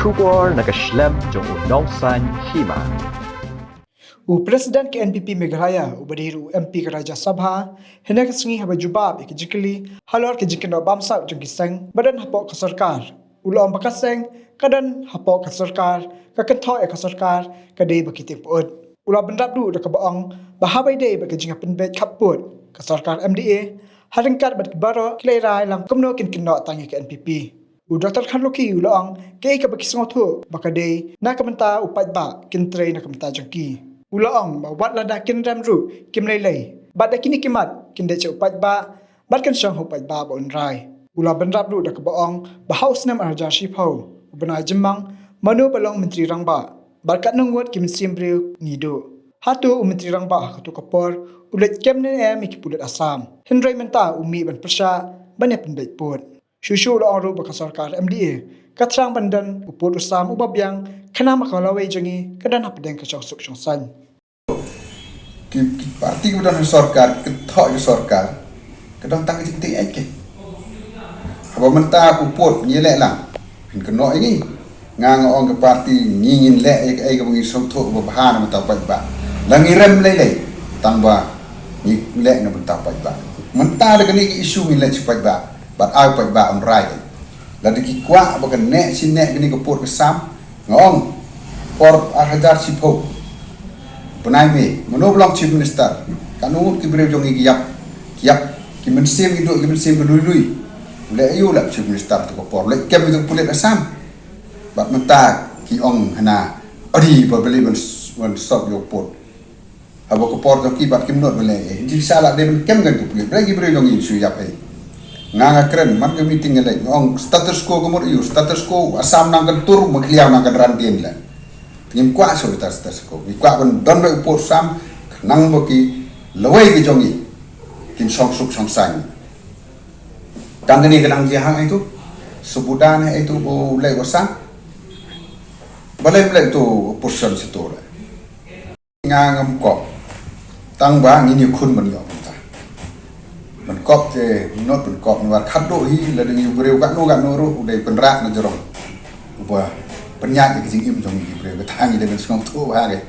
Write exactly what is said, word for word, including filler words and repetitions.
Khubor na ka shlem jong u Nongsaiñ Hima. U President ka N P P Meghalaya, uba dei ruh u M P ka Rajya Sabha, hynne ka sngi haba jubab ïa ka jingkylli halor ka jingkynnoh bamsap jong ki seng ba don hapoh ka sorkar, u la ong ba ka seng ka don hapoh ka sorkar, ka kynthoh ïa ka sorkar ka dei ba ki tieng pyut. U la bynrap duh da kaba ong ba haba ïadei bad ka jingpynbeit khappud ka sorkar M D A, ha ryngkat bad baroh ki la rai lang kumno kin kynnoh tang ïa ka N P P. U Doctor Kharlukhi u la ong kaei kaba ki sngewthuh ba ka dei na ka bynta u paidbah kin trei na ka bynta jong ki. U la ong ba wat lada kin rem ruh kim lei lei, bad da kine ki mat kin dei sha u paidbah bad kin shong ha u paidbah ba un rai. U la bynrap ruh da kaba ong ba ha u snem ar hajar shiphew, u bnai Jymmang, mano ba long Myntri Rangbah bad katno ngut ki mynsiem briew ngi duh. Hato u Myntri Rangbah ha kato ka por u leit kem ne em ïa ki pulit Assam, hynrei mynta u mih ban pyrshah ban ïa pynbeit pud. Shuh shuh u la ong ruh ba ka sorkar M D A ka thrang ban don u pud u sam uba biang, khnang ba ka lawei jong ngi ka don hapdeng ka shongsuk shongsaiñ. Ki, ki parti kiba don ha sorkar, ki kynthoh ïa ka sorkar, ka don tang ka jingtieng ïeit keiñ. Haba mynta u pud ngi leh lang, phin kynnoh ïa ngi. Nga nga ong ka parti ngi ngin leh ïa kaei kaba ngi sngewthuh ba bha na bynta u paidbah. La ngi rem lei lei tang ba ngi leh na bynta u paidbah. Mynta da kane ka issue ngi leh sha u paidbah, bad ai u paidbah un rai. Lada ki kwah ba ka neh shi neh kane ka pud ka sam, nga ong por ar hajar shiphew, bnai May, mano ba long Chief Minister? Katno ngut ki briew jong ngi ki ïap, ki ïap, ki mynsiem ki duh, ki mynsiem ki lui lui. U leh aïu u leh Chief Minister ha kato ka por? U leit kem ïa ki pulit Assam. Bad mynta ki ong hana, adi ba balei ban s-, ban sop ïa u pud. Haba ka por jong ki bad kim nud ban leh ei. Jingshisha la dei ban kem ngan ki pulit. Balei ki briew jong ngi shu ïap ei? Nga nga kren man ka meeting nga leit, nga ong status quo ka mut aïu? Status quo, Assam nang kan tur, Meghalaya nang kan ran dien leh. Ngim kwah shuh ïa ka status quo. Ngi kwah ban don beit u pud sam, khnang ba ki lawei ki jong ngi kin shongsuk shongsaiñ. Tang kane ka nang jia ha ei tu, Subuda ne ei tu ba u leh u sam. Balei ym leh tu opposition sha tu leh? Nga ngam kop. Tang ba ngin ïakhun ban ïoh mynta. Ban kop te, not ban kop, namar khatduh hi, lada ngi briew katno katno ruh u dei u kynrad na jrong. Uba pynïaid ïa ka jingim jong ngi briew, kata ngi dei ban sngewthuh bha keiñ.